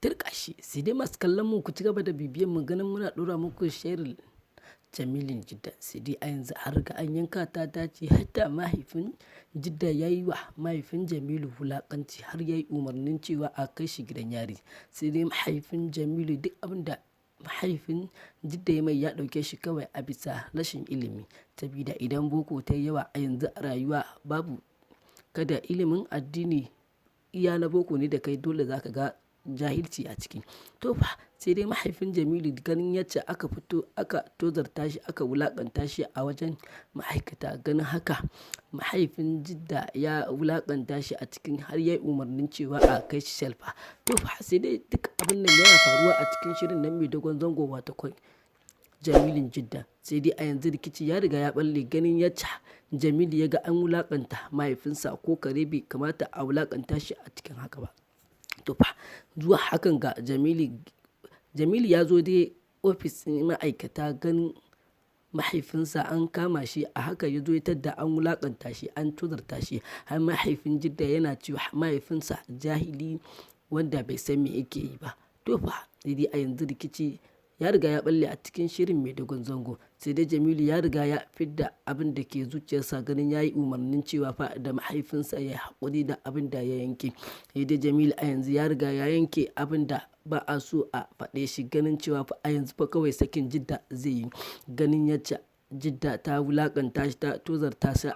Turƙashi. Sai dai masu kallon mu, ku ci gaba da bibiyan mu ganin muna ɗora muku shirin Jamilin Jidda. Sai dai a yanzu an riga an yanka ta dace, hatta mahaifin Jidda ya yi wa mahaifin Jamilu wulaƙanci, har ya yi umarnin cewa a kai shi gidan yari. Sai dai mahaifin Jamilu, duk abin da mahaifin Jidda ya mai, ya ɗauke shi kawai a bisa rashin ilimi. Sabida idan boko ta yi yawa a yanzu a rayuwa, babu kada ilimin addini, iya na boko ne da kai, dole za ka ga jahilci a ciki. To fa, sai dai mahaifin Jamilu, ganin yacce aka fito aka tozarta shi, aka wulaƙanta shi a wajen ma'aikata, ganin haka mahaifin Jidda ya wulaƙanta shi a cikin, har ya yi umarnin cewa a kai shi cell fa. To fa, sai dai duk abin nan yana faruwa a cikin shirin nan mai dogon zango, wato Jamilin Jidda. Sai dai a yanzu rikici ya riga ya balle, ganin yacce Jamilu ya ga an wulaƙanta mahaifinsa, ko kare bai kamata a wulaƙanta shi a cikin haka ba. To fa, zuwa hakan ga Jamilu ya zo dai ofis ɗin ma'aikata, ganin mahaifinsa an kama shi a haka, ya zo ya tadda an wulaƙanta shi, an tozarta shi, har mahaifin Jidda yana cewa mahaifinsa jahili wanda bai san me yake yi ba. To fa, sai dai a yanzu rikici ya riga ya balle a cikin shirin mai dogon zango. Sai dai Jamilu ya riga ya fidda abin da ke zuciyarsa, ganin ya yi umarnin cewa fa da mahaifinsa ya yi haƙuri da abin da ya yanke. Sai dai Jamilu a yanzu ya riga ya yanke abin da ba a so a faɗe shi, ganin cewa fa a yanzu fa kawai sakin Jidda zai yi, ganin yacce Jidda ta wulaƙanta shi, ta tozarta shi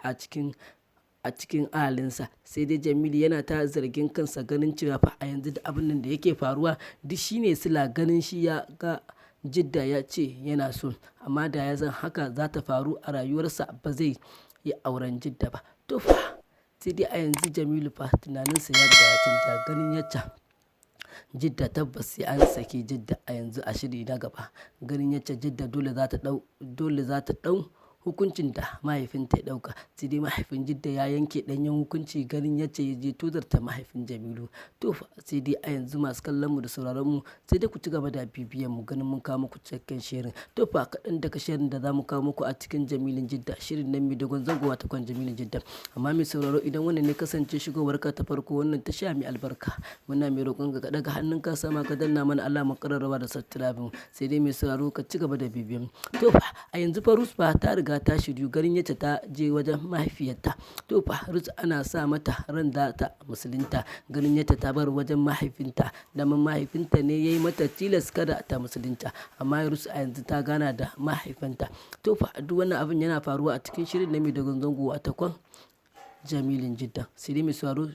a cikin ahalinsa. Sai dai Jamilu yana ta zargin kansa, ganin cewa fa a yanzu da abin nan da yake faruwa duk shine sila, ganin shi ya ga Jidda ya ce yana so, amma da ya san haka za ta faru a rayuwarsa, ba zai yi auren Jidda ba. To fa, sai dai a yanzu Jamilu fa tunaninsa ya riga ya canja, ganin yacce Jidda tabbas sai an saki Jidda a yanzu a shiri na gaba, ganin yacce Jidda dole za ta ɗau hukuncin da mahaifinta ya ɗauka. Sai dai mahaifin Jidda ya yanke ɗanyen hukunci, ganin yacce ya je tozarta mahaifin Jamilu. To fa, sai dai a yanzu masu kallon mu da sauraron mu, sai dai ku ci gaba da bibiyan mu ganin mun kawo muku cikakken shirin. To fa, kaɗan daga shirin da za mu kawo muku a cikin Jamilin Jidda, shirin nan mai dogon zango, wato kan Jamilin Jidda. Amma mai sauraro, idan wannan ne kasance shigowarka ta farko wannan tasha mai albarka, muna mai roƙon ka ɗaga hannunka sama ka danna mana alamar ƙararrawa da subscribing. Sai dai mai sauraro, ka ci gaba da bibiyan. To fa, a yanzu fa Rus fa ta riga ta shiryu, ganin yacce ta je wajen mahaifiyarta. To fa, Rus ana sa mata ran da ta musulunta, ganin yacce ta bar wajen mahaifinta. Daman mahaifinta ne ya yi mata tilas kada ta musulunta, amma Rus a yanzu ta gana da mahaifinta. To fa, duk wannan abin yana faruwa a cikin shirin na mai dogon zango, wato kan Jamilin Jidda. Sai dai mai sauraro.